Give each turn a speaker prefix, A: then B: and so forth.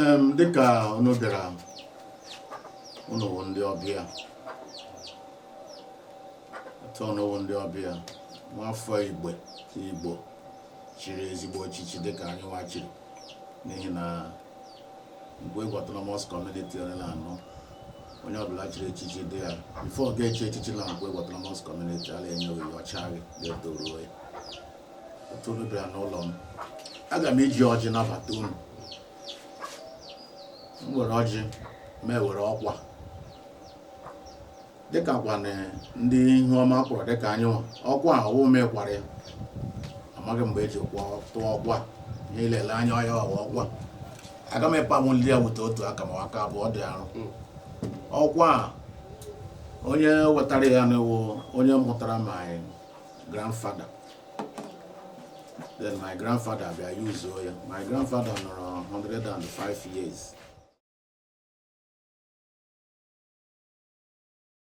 A: Dịka unu bịara, unu wụ ndị ọbịa. Otu unu wụ ndị ọbịa, nwafọ Igbo Igbo chiri ezigbo echichi dịka anyị nwa chiri, n'ihi na Nkwegwu Autonomous Community, onye na-anụ, onye ọbụla chiri echichi dị ya before ọ ga-echi echichi na Nkwegwu Autonomous Community, ala enye gị ọcha gị ga-etoruo ya. Otu unu bịara n'ụlọ m, aga m eji ọjị nabata unu. M were ọjị, ma ewere ọkwa dịka kwana ndị ihu ọma kpọrọ dịka anyị nwa. Ọkwa a ọwụ m kwara ya, amaghị mgbe eji kwọ tụọ ọkwa ihe ilele anya ọhịa ọwa ọkwa. Aga m ịpanwuli ya wute otu aka ma aka abụọ dị arụ. Ọkwa a, onye wetara ya n'iwu, onye mụtara my grandfather, then my grandfather bịa yuzuo ya. My grandfather nọrọ 105 years.